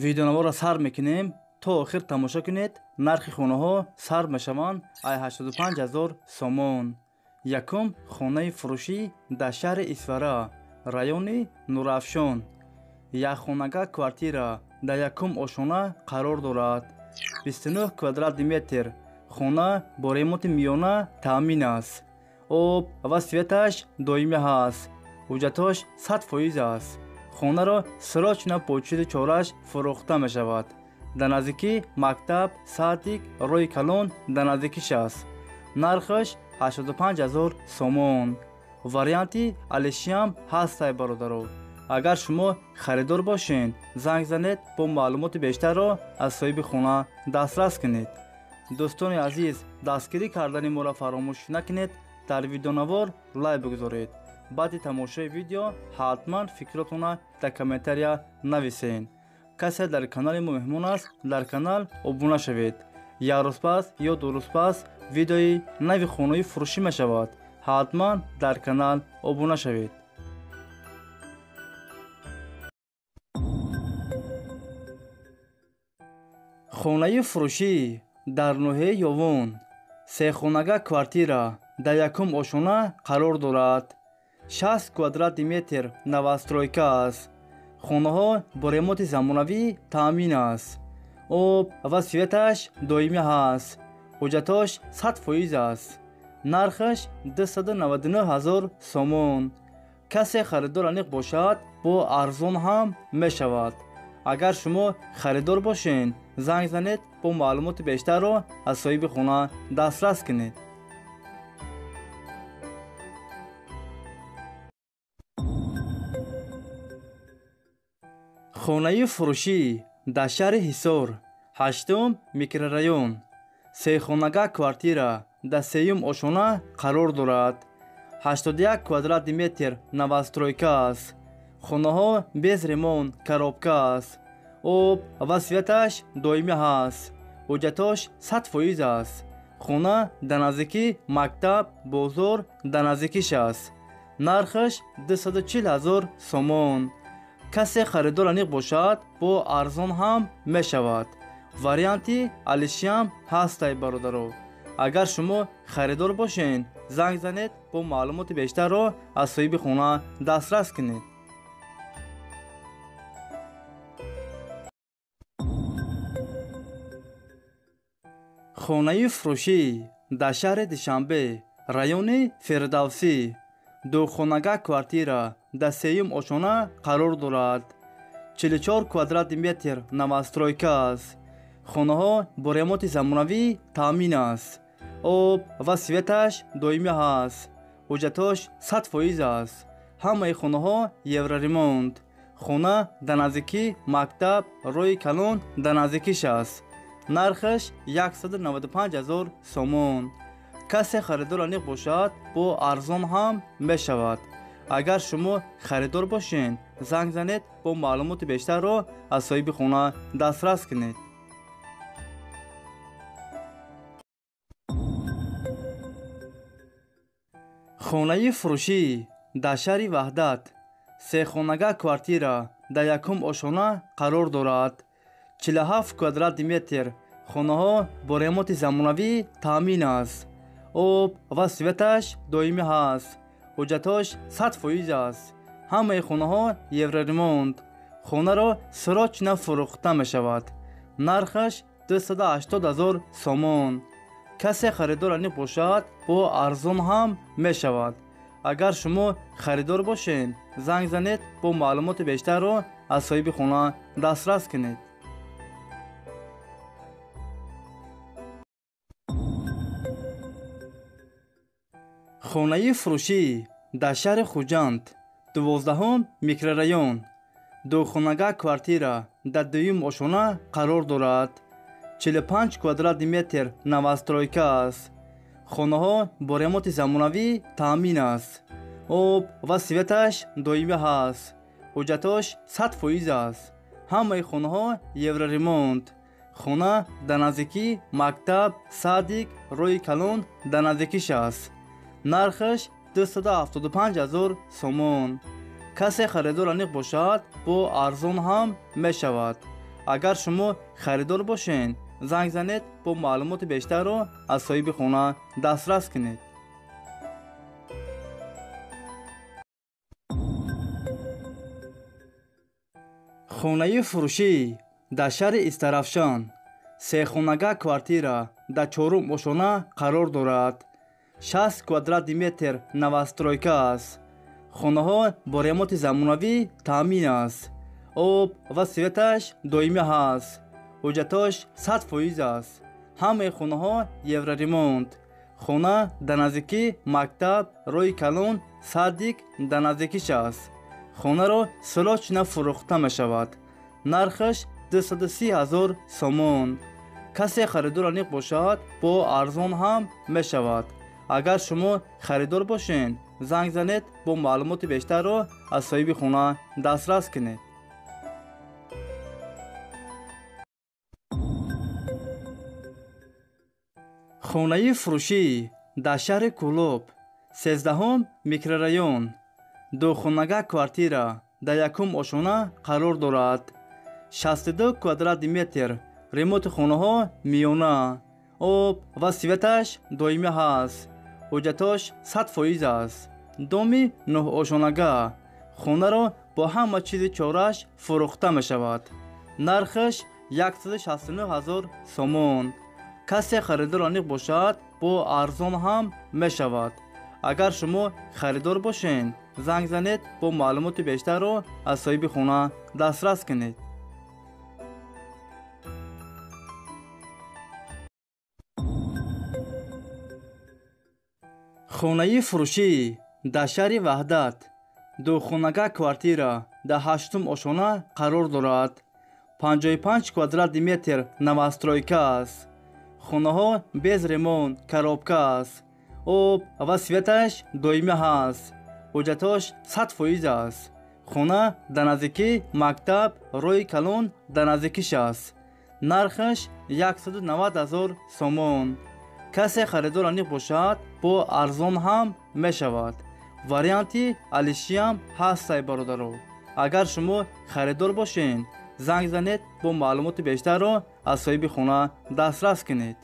Видеонаворро сар мекунем, то охир тамошо кунед. Нархи хонаҳо сар мешаванд ай 85 000 сомон. Якум хонаи фурӯшӣ дар шаҳри Исфара, райони Нурафшон. Якхонага квартира дар якум ошона қарор дорад. 29 квадрати метр. Хона бо ремонти миёна таъмин аст. Об ва светаш доимӣ ҳаст. Ҳуҷҷатҳош 100% аст. Хонаро срочно бо чизу чораш фурӯхта мешавад. Дар наздикӣ мактаб, садик, роҳи калон дар наздикиш аст. Нархаш 85 000 сомон. Варианти алишиам ҳастай, бародаро. Агар шумо харидор бошед, занг занед, бо маълумоти бештарро аз соҳиби хона дастрас кунед. Дӯстони азиз, дастгирӣ кардани моро фаромӯш накунед. Дар видеонавор лайк бигузоред. Баъди тамошои видео ҳатман фикротонро дар комментария нависед. Касе дар канали мо меҳмон аст, дар канал обуна шавед. Як рӯз пас ё 2 рӯз пас видеои нави хонаи фурӯшӣ мешавад. Ҳатман дар канал обуна шавед. Хонаи фурӯшӣ дар ноҳияи Ёвон. Сехонага квартира дар якум ошона қарор дорад. 60 квадрати метр новостройка аст. Хонаҳо бо ремонти замонавӣ таъмин аст. Об ва светаш доимӣ ҳаст. Ҳуҷҷатҳош 100% аст. Нархаш 299 000 сомон. Касе харидор аниқ бошад, бо арзон ҳам мешавад. Агар шумо харидор бошед, занг занед, бо маълумоти бештарро аз соҳиби хона дастрас кунед. Хонаи фурӯшӣ дар шаҳри Ҳисор, 8 микрорайон. Сехонага квартира дар сеюм ошона қарор дорад. 81 квадрати метр новостройка аст. Хонаҳо без ремонт, коробка аст. Об ва светаш доимӣ ҳаст. Ҳуҷҷатҳош 100% аст. Хона дар наздикӣ мактаб, бозор дар наздикиш аст. Нархаш 240 000 сомон. Касе харидор аниқ бошад, бо арзон ҳам мешавад. Варианти алишиам ҳастай, бародаро. Агар шумо харидор бошед, занг занед, бо маълумоти бештарро аз соҳиби хона дастрас кунед. Хонаи фурӯшӣ дар шаҳри Душанбе, райони Фирдавсӣ. Духонага квартира дар сеюм ошона қарор дорад. 44 квадрати метр новостройка аст. Хонаҳо бо ремонти замонавӣ таъмин аст. Об ва светаш доимӣ ҳаст. Ҳуҷҷатҳош 100% аст. Ҳамаи хонаҳо евроремонт. Хона дар наздикӣ мактаб, роҳи калон дар наздикиш аст. Нархаш 195 000 сомон. Касе харидор аниқ бошад, бо арзон ҳам мешавад. Агар шумо харидор бошед, занг занед, бо маълумоти бештарро аз соҳиби хона дастрас кунед. Хонаи фурӯшӣ дар шаҳри Ваҳдат. Сехонага квартира дар якум ошона қарор дорад. 47 квадрати метр. Хонаҳо бо ремонти замонавӣ таъмин аст. Об ва светаш доимӣ ҳаст. Ҳуҷҷатҳош 100% аст. Ҳамаи хонаҳо евроремонт. Хонаро срочно фурӯхта мешавад. Нархаш 280 000 сомон. Касе харидор аниқ бошад, бо арзон ҳам мешавад. Агар шумо харидор бошед, занг занед, бо маълумоти бештарро аз соҳиби хона дастрас кунед. Хонаи фурӯшӣ дар шаҳри Хуҷанд, 12 микрорайон. Духонага квартира дар дуюм ошона қарор дорад. 45 квадрати метр новостройка аст. Хонаҳо бо ремонти замонавӣ таъмин аст. Об ва светаш доимӣ ҳаст. Ҳуҷҷатҳош 100% аст. Ҳамаи хонаҳо евроремонт. Хона дар наздикӣ мактаб, садик, роҳи калон дар наздикиш аст. Нархаш 275 000 сомон. Касе харидор аниқ бошад, бо арзон ҳам мешавад. Агар шумо харидор бошед, занг занед, бо маълумоти бештарро аз соҳиби хона дастрас кунед. Хонаи фурӯшӣ дар шаҳри Истарафшан сехонага квартира дар чорум ошона қарор дорад. 60 квадрати метр новостройка аст. Хонаҳо бо ремонти замонавӣ таъмин аст. Об ва светаш доимӣ ҳаст. Ҳуҷҷатош 100% аст. Ҳамаи хонаҳо евроремонт. Хона дар наздикӣ мактаб, роҳи калон, садик дар наздикиш аст. Хонаро срочно фурӯхта мешавад. Нархаш 230 000 сомон. Касе харидор аниқ бошад, бо арзон ҳам мешавад. Агар шумо харидор бошед, занг занед, бо маълумоти бештарро аз соҳиби хона дастрас кунед. Хонаи фурӯшӣ дар шаҳри Кӯлоб, 13 микрорайон, духонага квартира дар якум ошона қарор дорад. 62 квадрати метр ремонти хонаҳо миёна, об ва светаш доимӣ ҳаст. Ҳуҷҷатош 100% аст. Доми нӯҳошонага. Хонаро бо ҳама чизи чораш фурӯхта мешавад. Нархаш 169 000 сомон. Касе харидор аниқ бошад, бо арзон ҳам мешавад. Агар шумо харидор бошед, занг занед, бо маълумоти бештарро аз соҳиби хона дастрас кунед. Хонаи фурӯшӣ дар шаҳри Ваҳдат, духонага квартира дар ҳаштум ошона қарор дорад. 55 квадрати метр новостройка аст. Хонаҳо без ремонт, коробка аст. Об ва светаш доимӣ ҳаст. Ҳуҷҷатош 100% аст. Хона дар наздикӣ мактаб, роҳи калон дар наздикиш аст. Нархаш 190 000 сомон. Касе харидор аниқ бошад, бо арзон ҳам мешавад. Варианти алишиам ҳастай, бародаро. Агар шумо харидор бошед, занг занед, бо маълумоти бештарро аз соҳиби хона дастрас кунед.